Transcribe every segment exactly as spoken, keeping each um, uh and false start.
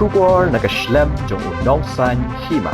Khubor na ka shlem jong u nongsaiñ hima.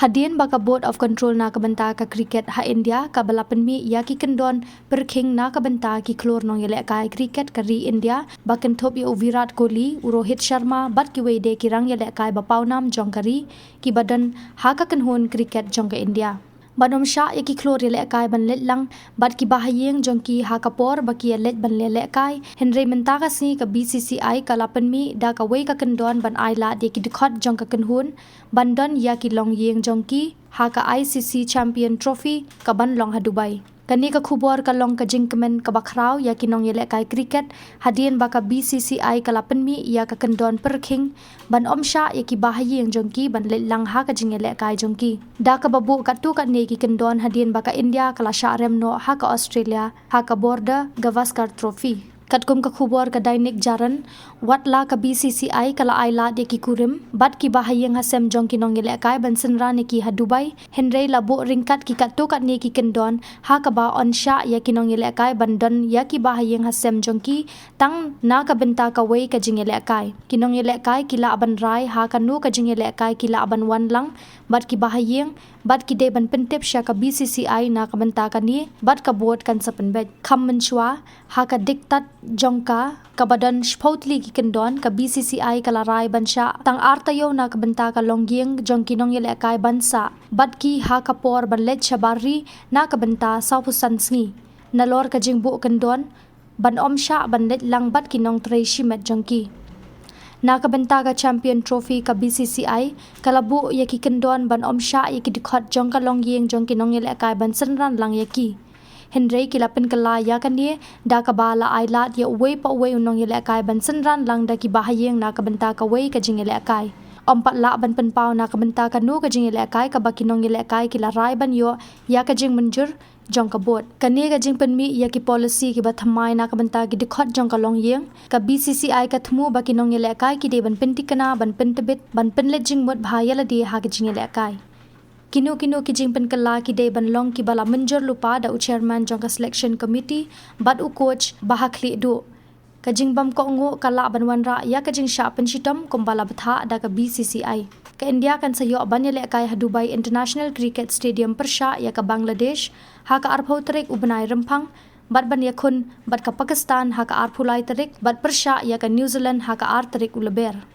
Hadien ba ka Board of Control na ka bynta ka cricket ha India kaba la pynmih ïa ki kyndon pyrkhing na ka bynta ki khlur nongïalehkai cricket ka ri India ba kynthup ïa u Virat Kohli, u Rohit Sharma bad kiwei de ki rangïalehkai ba pawnam jong ka ri kiba don ha ka kynhun cricket jong ka India. Ban ym shah ïa ki khlur ïalehkai ban leit lang bad ki bahaïing jong ki ha ka por ba ki ïaleit ban ïalehkai, hynrei mynta ka sngi ka B C C I ka la pynmih da kawei ka kyndon ban ai lad ïa ki dkhot jong ka kynhun ban don ïa ki longïing jong ki ha ka I C C Champion Trophy ka ban long ha Dubai. Kane ka khubor ka long ka jingkmen kaba khraw ïa ki nongïalehkai cricket hadien ba ka B C C I ka la pynmih ïa ka kyndon pyrkhing ban ym shah ïa ki bahaïing jong ki ban leit lang ha ka jingïalehkai jong ki. Da kaba buh katto katne ki kyndon hadien ba ka India ka la shah rem noh ha ka Australia ha ka Border Gavaskar Trophy. Katkum ka khubor ka Dainik Jagran, wat la ka B C C I ka la ai lad ïa ki kurim bad ki bahaïing hasem jong ki nongïalehkai ban synran ïa ki ha Dubai, hynrei la buh ryngkat ki katto katne ki kyndon ha kaba ym shah ïa ki nongïalehkai ban don ïa ki bahaïing hasem jong ki tang na ka bynta kawei ka jingïalehkai. Ki nongïalehkai ki lah ban rai ha kano ka jingïalehkai ki lah ban wan lang bad ki bahaïing bad ki dei ban pyntip sha ka B C C I na ka bynta kane bad ka board kan sa pynbeit. Kham mynshuwa, ha ka diktat jong ka kaba don shiphew tylli ki kyndon, ka B C C I ka la rai ban shah tang ar taïew na ka bynta ka longïing jong ki nongïalehkai ban sah bad ki ha ka por ban leit shabar ri na ka bynta sawphew san sngi. Nalor ka jingbuh kyndon ban ym shah ban leit lang bad ki nongtrei shimet jong ki. Na ka bynta ka Champion Trophy ka B C C I ka la buh ïa ki kyndon ban ym shah ïa ki dkhot jong ka longïing jong ki nongïalehkai ban synran lang ïa ki. Hynrei ki la pynkylla ïa kane da kaba la ai lad ïa uwei pa uwei u nongïalehkai ban synran lang da ki bahaïing na ka bynta kawei ka jingïalehkai. Ym pat lah ban pynpaw na ka bynta kano ka jingïalehkai kaba ki nongïalehkai ki la rai ban ïoh ïa ka jingmynjur jong ka board. Kane ka jingpynmih ïa ki policy kiba thymmai na ka bynta ki dkhot jong ka longïing, ka B C C I ka thmu ba ki nongïalehkai ki dei ban pynthikna, ban pyntbit, ban pynleit jingmut bha ïa lade ha ka jingïalehkai. Kino kino ki jingpynkylla ki dei ban long kiba la mynjur lypa da u chairman jong ka selection committee bad u coach ba ha khlieh duh. Ka jingbym kohnguh ka lah ban wanrah ïa ka jingshah pynshitom kumba la bthah da ka B C C I. Ka India kan sa ïoh ban ïalehkai ha Dubai International Cricket Stadium pyrshah ïa ka Bangladesh ha ka arphew tarik u bnai Rymphang bad ban ïakhun bad ka Pakistan ha ka arphew lai tarik bad pyrshah ïa ka New Zealand ha ka ar tarik u Lber.